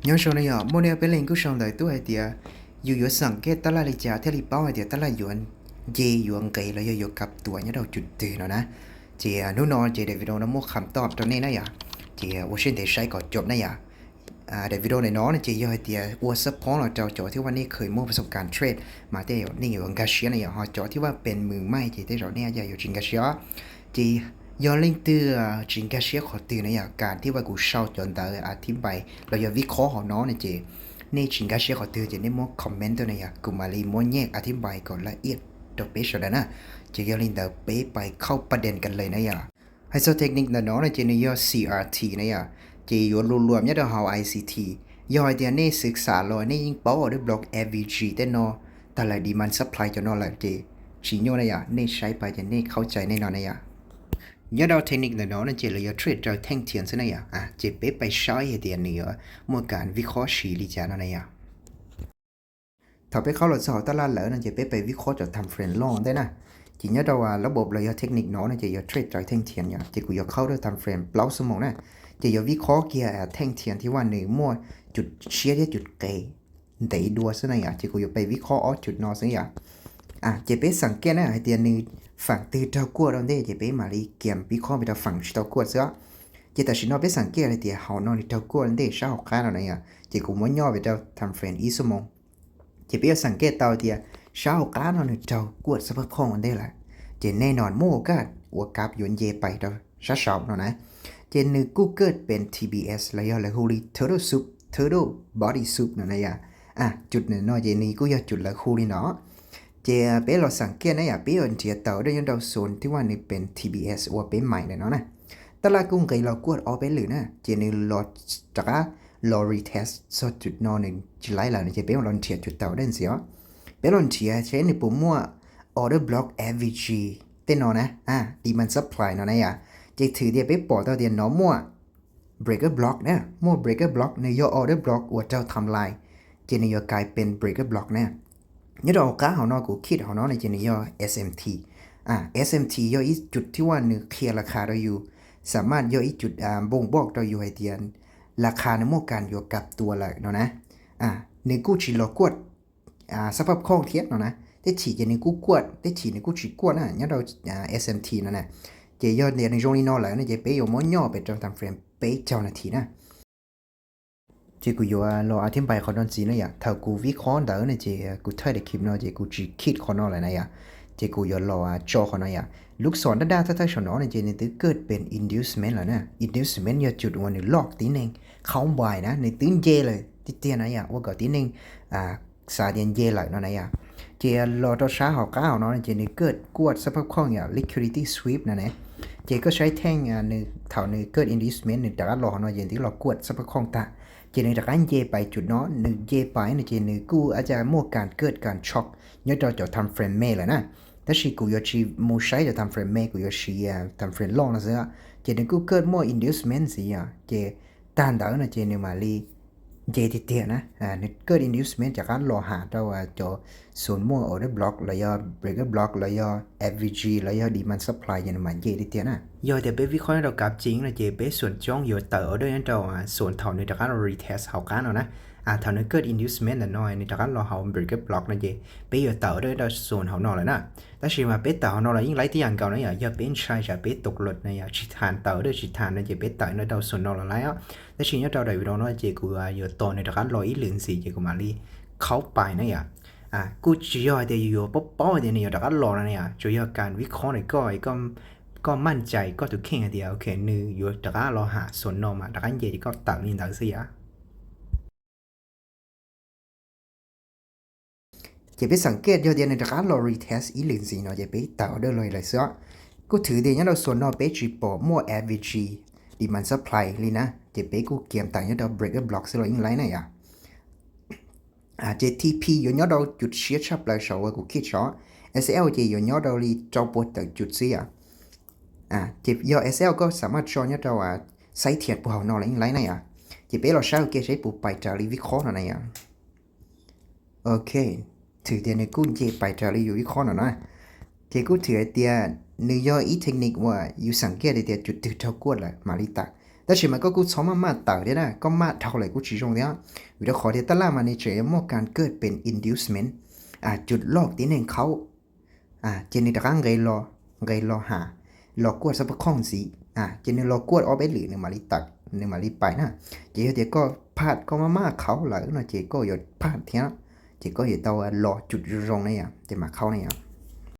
Nyob zoo na yom, muaj nej peb leeg kuj sau ntawv tuaj hais tias yus yuav xeem kej tab laj li cas thiaj li paub hais tias tab laj yuav nce, yuav nqes los yog yuav kab tuas nyob rau cov twg no na. Ces hnub no ces daim video no muaj kham toj rau nej na yom. Ces ua siab ntev saib kom coob na yom. Daim video ntawm no ces yog hais tias ua support los rau cov thiab vaj nej khwv muaj pov xoo kas trade mas tej nej yuav nkag siab na yom, ho cov thiab vaj pes mws maij ces tej zaum nej yuav tsis nkag siab. Ces yog leej twg tsis nkag siab qhov twg na yom, kas thiab vaj kuv sau cov ntawv a thib npais los yog vib qhob hauv no na ces nej tsis nkag siab qhov twg ces nej muab comment tuaj na yom, kuv mam li muab nyaj a thib npais kom la iaj rau peb sawv daws na. Ces yog li ntawd peb pais khauj pas dees kas lej na yom. Hais txog technique ntawm no no ces nws yog C R T na yom, ces yuav luam luam nyob rau hauv I C T. Yog hais tias nej xwv xam los nej yeej paub order block, F V G tej no, tag lawm demand supply cov no lawm ces tsis nyuaj na yom, nej saib pais ces nej khauj cai nej no na yom. Nyob rau technique ntawm no no ces lawv yuav trade raws theej thiav xwb na yom. Ces peb pais saib hais tias nws yuav muaj kas vib qhob siv li cas no na yom. Thaum peb qhauj los txog hauv tab laj lawm no ces peb pais vib qhob cov time frame loj ntej na. Ces nyob rau lab bob los yog technique no no ces yuav trade raws theej thiav yom, ces kuv yuav qhauj rau time frame plaub xuab moos na. Ces yuav vib qhob kiag theej thiav thiab vaj nws muaj cov siab thiab cov qe ntev dua xwb na yom, ces kuv yuav pais vib qhob ob cov no xwb yom. Ces peb xeem kej na hais tias nws feem twg raug kuaj rau ntej ces peb mam li kiam vib qhob pem rau feem tsis tau kuaj xwb. Ces tam sim no peb xeem kej hais tias hauv no nws raug kuaj ntej sab hauv qab no na yom, ces kuv muab nyoj pem rau time frame ib xuab moos. Ces peb yuav xeem kej tau tias sab hauv qab no nws raug kuaj xab phab khooj ua ntej lawm, ces nej no muaj kaj ua kab yuav nce pais rau sab saum no na. Ces nws kuj kaj pem T B S los yog lawv hu li turtle soup, turtle body soup no na yom. Cov no ces nws kuj yog cov lawv hu li no. Ces peb los xeem kej na yom, peb yuav nrhiav tawm dej nyob rau xoo thib vaj nws pem T B S uas peb maim ntawm no na. Tab laj kuj nqis los kuaj ob peb lwm na, ces nws los rov qab los retest txog cov no nws tsis laib lawm no ces peb los nrhiav cov tawm dej ntxiv os. Peb los nrhiav seb nws puas muaj order block, F V G tej no na, demand supply no na yom. Ces thwm tias peb pom tau tias no muaj breaker block na, muaj breaker block, nws yog order block uas raug time line, ces nws yuav kais pem breaker block na. Nyob rau hauv qab hauv no kuv khij hauv no no ces nws yog S M T. S M T yog ib cov thib vaj nws qhia las khas rau yus, xam maj yog ib cov npoo npoj rau yus hais tias las khas nws muaj kas yuav kab tuas lawm no na. Nws kuj tsis los kuaj xab phab khooj thiab no na, tej chim ces nws kuj kuaj, tej chim nws kuj tsis kuaj na nyob rau S M T no na. Ces yog tias nws zoo li no lawm no ces peb yuav muab nyoj pem rau time frame peb caug nas this na. Ces kuv yuav los a thib npais qhov no ntxiv na yom, thaum kuv vib qhob ntawd no ces kuv thaij daim clip no ces kuv tsis khij qhov no lawm na yom. Ces kuv yuav los tso qhov no yom. Lub xom daj daj thawj thawj saum no no ces nws twb kaj pem inducement lawm na. Inducement yog cov uas nws loj tib neeg qhaub npais na, nws twb nce lawm tiag tiag na yom, ua kom tib neeg xav tias nce lawm no na yom. Ces los rau sab hauv qab hauv no ces nws kaj kuaj xab phab khooj yom, liquidity sweep no ne. Ces koj saib theej, thaum nws kaj inducement nws rov qab los hauv no ces nws twb los kuaj xab phab khooj tag, ces nws rov qab nce pais cov no, nws nce pais no ces nws kuj a cas muaj kas kaj kas tshoj nyob rau cov time frame me lawm na. Tab sis kuv yuav tsis mus saib cov time frame me, kuv yuav siv time frame loj no xwb. Ces nws kuj kaj muaj inducement ntxiv yom, ces tag ntawd no ces nws mam li nce tiag tiag na. Nws kaj inducement rov qab los ham rau cov xoo muaj order block los yog breaker block los yog F V G los yog demand supply ces nws mam nce tiag tiag na. Yog tias peb vib qhob nyob rau kab ceev no ces peb xoo coob yuav tawm order nyob rau xoo thaum nws rov qab los retest hauv qab no na. Thaum nws kaj inducement ntawm no nws rov qab los hauv breaker block no ces peb yuav tawm order nyob rau xoo hauv no lawm na. Tab sis mas peb tawm hauv no los yeej laib tib yam nkaus na yom, yog peb ntshai tsam peb tus lus na yom, tsis tham tawm order tsis tham no ces peb tawm nyob rau xoo no los laib os. Tab sis nyob rau daim video no ces kuv yuav tos nws rov qab los ib lwm ntxiv ces kuv mam li khaub pais na yom. Kuj tsis yog hais tias yus yuav paub paub hais tias nws yuav rov qab los no na yom, tsuas yog kas vib qhob ntawm koj, koj maj cai koj tus kheej hais tias ok nws yuav rov qab los ham xoo no mas rov qab nce ces koj tawm li ntawd xwb yom. Ces peb xeem kej yog tias nws rov qab los retest ib lwm ntxiv no ces peb tawm order los lawm xwb os. Kuj thwm tias nyob rau xoo no peb tsis pom muaj F V G demand supply li na, ces peb kuj kiam tawm nyob rau breaker block xwb los yeej laib na yom. Ces T P yuav nyob rau cov siab tshaj plaws saum uas kuv khij saud, S L ces yuav nyob rau li rau puas tawm cov xwb yom. Ces yog S L koj xam maj tso nyob rau xaib thiab puag hauv no los yeej laib na yom. Ces peb los saib ua ke seb puas pais raws li vib qhob no na yom. Ok, thwm tias nws kuj nce pais raws li yus vib qhob no na. Ces kuj thwm hais tias nws yog ib technique uas yus xeem kej tias cov twg raug kuaj lawm mam li tawm. Tab sis mas koj kuj txhob maj maj tawm thiab na, koj maj dhau lawm kuj tsis zoo thiab. Vim rau qhov tias taj laj mas nws tseem yuav muaj kas kaj pes inducement, cus loj tib neeg qhaub, ces nws rov qab nqes los, nqes los has, los kuaj xab pab khooj ntxiv, ces nws los kuaj ob peb lwm nws mam li tawm, nws mam li pais na. Ces yog tias koj phaj, koj maj maj qhaub lawm no ces koj yuav phaj thiab, ces koj yuav tau los cus zoo zoo na yom, ces mam qhaub na yom.